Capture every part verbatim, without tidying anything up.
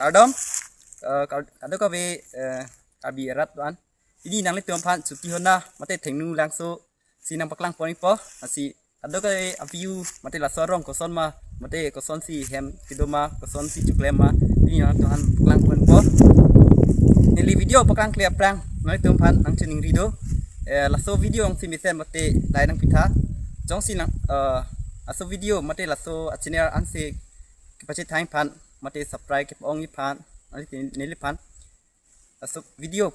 Kardom, eh, kar-, kadokave, eh, Karbi arat do-an. Pini nanglitum aphan Choti Hona mate Thengnu Langso si nangpaklang ponpo. Lasi kadokave a-view mate laso arong koson ma, mate kosonsi hem kedo ma, kosonsi choklem ma, pini nanglitum aphan paklang ponpo. Neli video paklangkle aphrang nanglitum aphan nangchiningri do. Eh, laso video jongsi mesen mate like nangpitha. Jongsi nang, eh, laso video mate laso a-channel ansi kepachethang aphan mate subscribe kepa-ong aphan, neli, neliphan laso video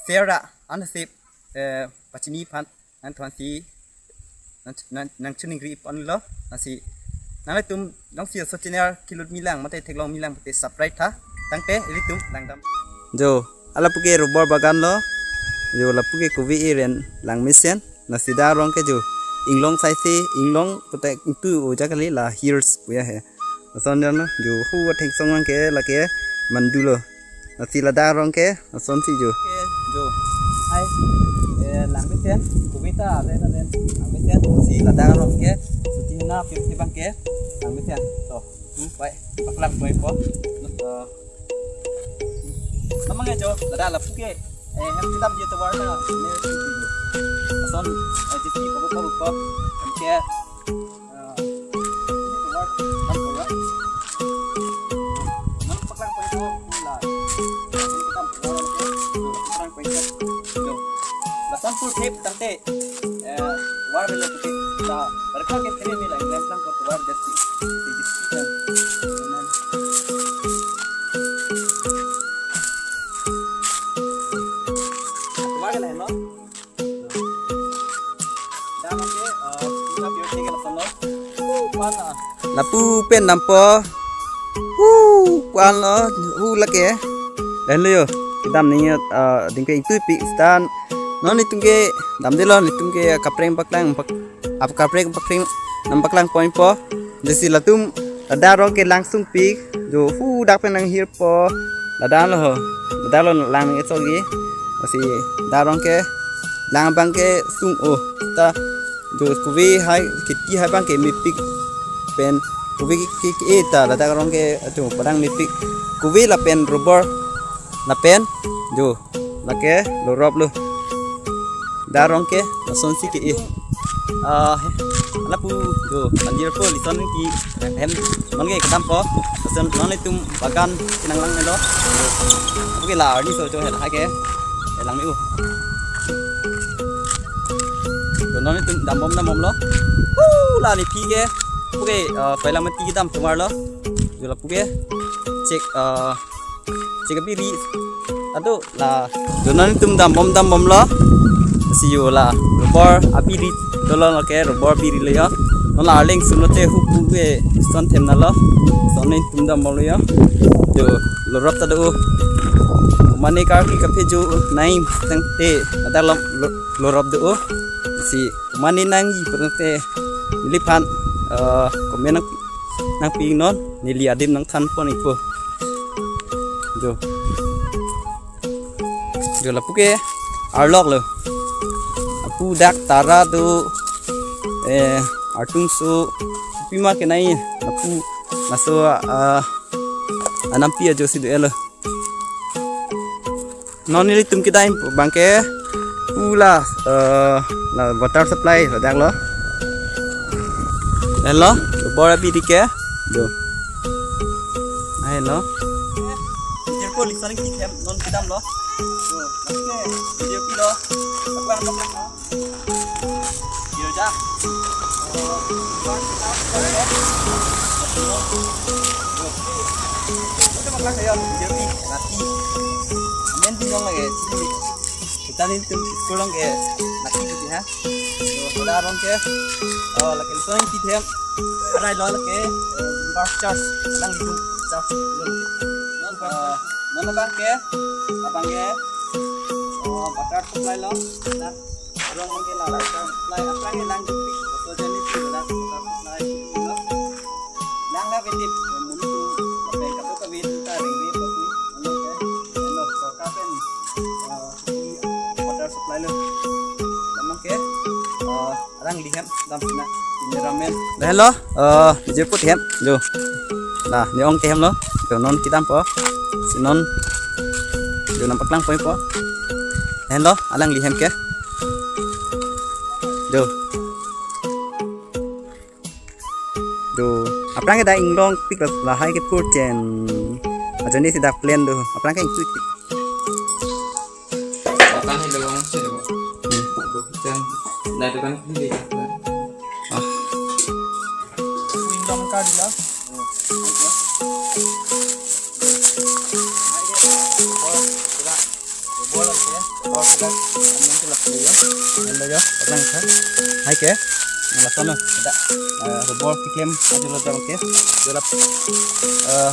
share ra ansi, eh, pachini aphan nangthansi nang, nang, nangchiningri ponlo. Lasi nanglitum jongsi laso channel kelut milang mate theklong milang mate subscribe tha. Tangte ilitum langdam. Jo, lapu ke rubber bagan lo. Jo, lapu ke kove eren langmesen. Lasi dak arong ke jo inglong saise, inglong puta ingtui o ajakali la hills puya he. Lason jan lo, jo hu athengsong abang ke lake mandu lo. Lasi ladak arong ke lasonsi jo. Ke jo. Hai. Eh, langmesen, kove ta alen alen langmesen. Si ladak arong ke Choti Hona pi pi abang ke langmesen. To, tu pai paklang ponpo. Eh, namang jo, ladak lapu ke, eh, hem kedam dia tovar na, ne si jo. Lason, eh, jisi pabuk pabuk po. Hem ke, eh, ini tovar, kedam tovar. Nang paklang ponpo, la. Ini kedam tovar, oke. Tuh, paklang ponpo. Tuh. Lason full tape, tangte. Eh, war bela putih. Nah, mereka ke kiri ni lah, yang bilang kau keluar dari sini. Di, di sini. War ke lain lo. Dah, oke, eh, kita biar tiga lapan lo. Uh, mana? Lapu pen dampo. Uh, kuan lo, uh, lake. Lahenlo jo. Kedam ni, eh, dingke ingtuipik stan. Non netum ke damdelo, netum ke kaprek paklang, pak-, ap kaprek paklang, nangpaklang ponpo. Jisi latum ladak arong ke langsungpik, jo hu dak pen nanghirpo. Ladak lo ho. Ladak lo lang esogi. Lasi dak arong ke lang abang ke sung o. Ta jo kove hai, kheti hai abang ke mepik pen. Kove ke, ke, ke, eh, ta ladak arong ke, ajo padang mepik. Kove lapen rubber lapen jo lake lorop lo. Dak arong ke lasonsi ke-e. Ah, lapu jo anjir po lison ki hem non ke kedampo. Lason non netum bagan kenang lang melo. Oke la, arni so jo hel hai ke. Helang me-u. Jo non netum dambom dambom lo. Hu, la nephi ke. Oke, eh, pailang mati kedam tovar lo. Jo lapu ke. Cek, eh, cek abiri. Aduh, la. Jo non netum dambom dambom lo. Si jo la. Rubber abiri dolo lake, rubber abiri lo jo. Non la arleng suno te hupu ke son them na lo. Son netum dambom lo jo. Jo lorop ta do. Mane kar ki kaphe jo nai tangte ada lo, lo, lorop do. Si mane nangji pute neliphan, eh, comment nang, nangpi non, neli adim nangthan pon ikpo. Jo. Jo lapu ke arlok lo. Lapu dak tara do, eh, artung so, pima kenai, lapu laso, ah, anampi ajo si do-e lo. Non nelitum kedam abang ke pu la, eh, la water supply ladak lo. Helo, bor abiri ke. Jo. Ah, helo. Video ko listening ki hem non kedam lo. Jo, oke, video ki lo. Abang, abang, abang. Iya, ja. Kita makan kayak jeruk nih, nasi. Amen, bingung lagi. Kita nih tuh sekolah kayak nasi gitu ya. Tuh, ada orang ke. Oh, lagi langsung kita hem. Ada lo lagi. Bar charge, lang itu charge. Non, eh, non abang ke, abang ke. Oh, water supply lo. Nah. Arong mangke la, la, la, la, la, la, la, la, so jani si la, la, la, la, lang na beti, mulu tu, la, la, ka, ka, beti ta, ring, ring, pati, ano, ke, ano, so, ka, pen, ah, water supply lo. Lamang ke, ah, arang lihem, dam sina, ini ramen. Dah lo, eh, jeput hem, jo. Nah, ni ong ke hem lo, jo non kedam po. Si non, jo nangpaklang poi po. Henlo, alangli hem ke. Jo. Jo. Aphrang ke dak inglongpik, lahai ke purchen. Ajoine si dak plan do. Aphrang ke ingtui. Matan helo bang, helo bang. Hmm. Bukan, nah, itu kan helo. Ah. Inglong ka dila. Hai ke, nang lason na, ada, eh, robor keklem ajo lo jang ke, jo lap, eh,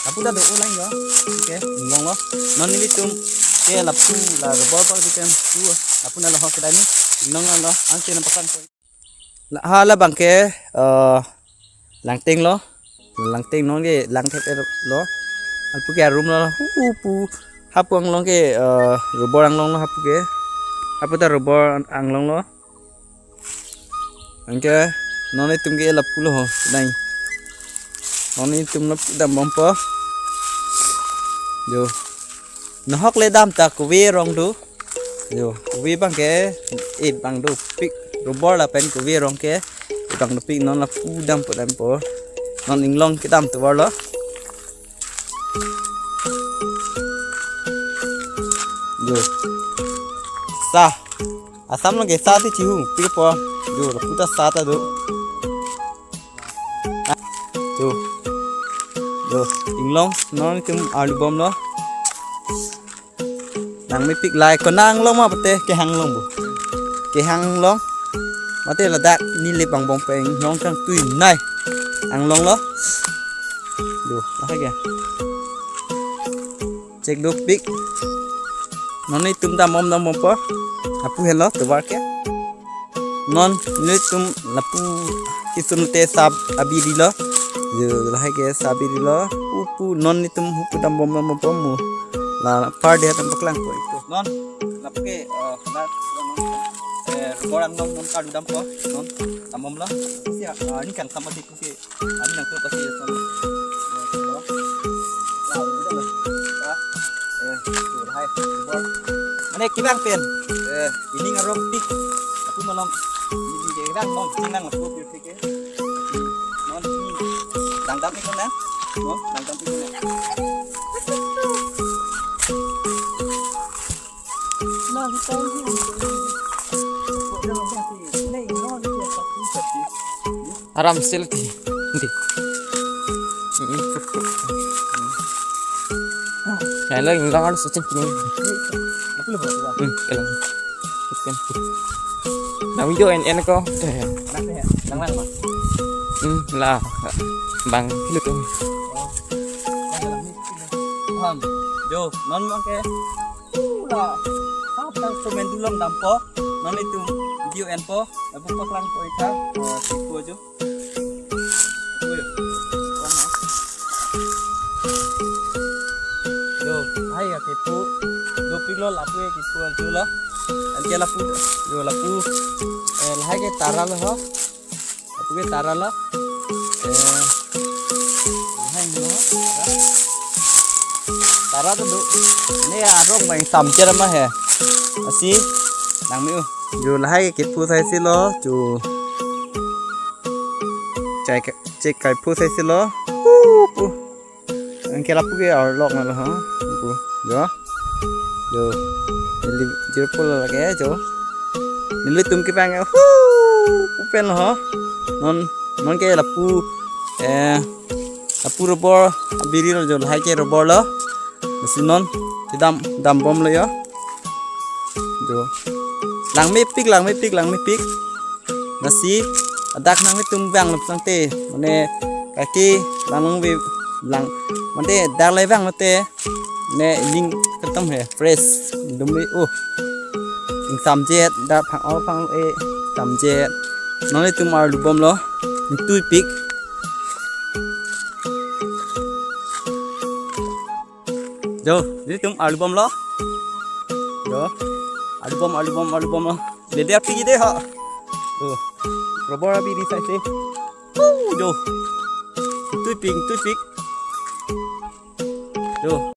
lapu ta do ulang yo, oke, inglong lo. Non nelitum ke lapu la robor pa keklem pu, lapu na lo ho kedai ni, inglong lo, ansi nangpaklang poi. La, ha labang ke, eh, langteng lo. Langteng non ke langthep lo. Lapu ke arum lo, hu, hu, pu. Hapu anglong ke, eh, robor anglong lo hapu ke. Hapu ta robor anglong lo. Anke non itum ke lapu lo ho, nai. Non itum lapu dambom po. Jo. Nahok le dam ta kove rong do. Jo, kove bang ke, eh, bang dopik, robor lapen kove rong ke, bang dopik non lapu dampo dampo. Non inglong kedam tovar lo. Jo. Sa. Assam lo ke sa si chihupik po. Jo, lapu ta sa ta do. Jo. Jo, inglong, non itum arlu bom lo. Nangmepik lai, konat anglong ma pute, kehang anglong bo. Kehang anglong. Mate ladak neli bang bom peng nong kangtui nai. Anglong lo. Jo, lahai ke. Chek dopik. Non itum dambom dambom po. Lapu helo, tovar ke. Non nelitum lapu isun te sap abiri lo. Jo, lahai ke sap abiri lo. Upu non nelitum hupu dambom dambom po mo. La par dia nangpaklang poi ko. Non lapu ke, eh, na, eh, robor anglong non kadu dampo. Non dambom lo. Si, ah, ini kan sama di ke. Ani nangtum pasi ya, son. Nah, udah lah. Nah, eh, tuh, hai, bor. Mane kevang pen. Eh, ini ngarok tik. Aku malam. Ini dia kevang, non, ini nang aku pikir ke. Non, ini. Langdam itu, nah. Non, langdam itu, nah. Aram sel ti. Di. Hello, inglong alu sucing kini. Hmm, kelang. Sucing. Nang video en en ko. Nang ya, nang lang ma. Hmm, la. Bang, lu tu. Oh. Nang lang ni. Ham. Jo, non mo ke. Pula. Hap nang semen dulong dampo. Non itum video en po. Lapu paklang po ita. Eh, siku aja. Siku ya. Lama. Yo, hai ya kipu. Dopik lo lapu ya kipu aja lo. Anke lapu. Yo lapu. Eh, lahai ke tara lo ho. Lapu ke tara lo. Eh, hai mo, tara. Tara tu do. Ini arong bang samjer ma he. Asi nang miu. Jo lahai ke kipu sai si lo, jo. Chek, chek kai pu sai si lo. Pu, pu. Anke lapu ke arlok na lo ho. Pu. Jo. Jo. Neli jirpo lo lake jo. Nelitum kevang. Hu. Upen lo ho. Non, non ke lapu. Eh. Lapu robor. Abiri lo jo. Lahai ke robor lo. Lasi non. Kedam, dambom lo yo. Jo. Langmepik, langmepik, langmepik. Lasi, adak nang itum vang lo tangte, mane kaki lang long ve lang, mane dak le vang lo te, ne ling ketam he, fresh, dum ve, oh, ing samjet, dak phang o phang e, samjet, non itum arlu bom lo, ingtui pik. Jo, nelitum arlu bom lo. Jo, arlu bom, arlu bom, arlu bom lo. Dede api de ha. Jo, robor abiri sai si. Uh, jo. Tui pik, tui pik. Jo.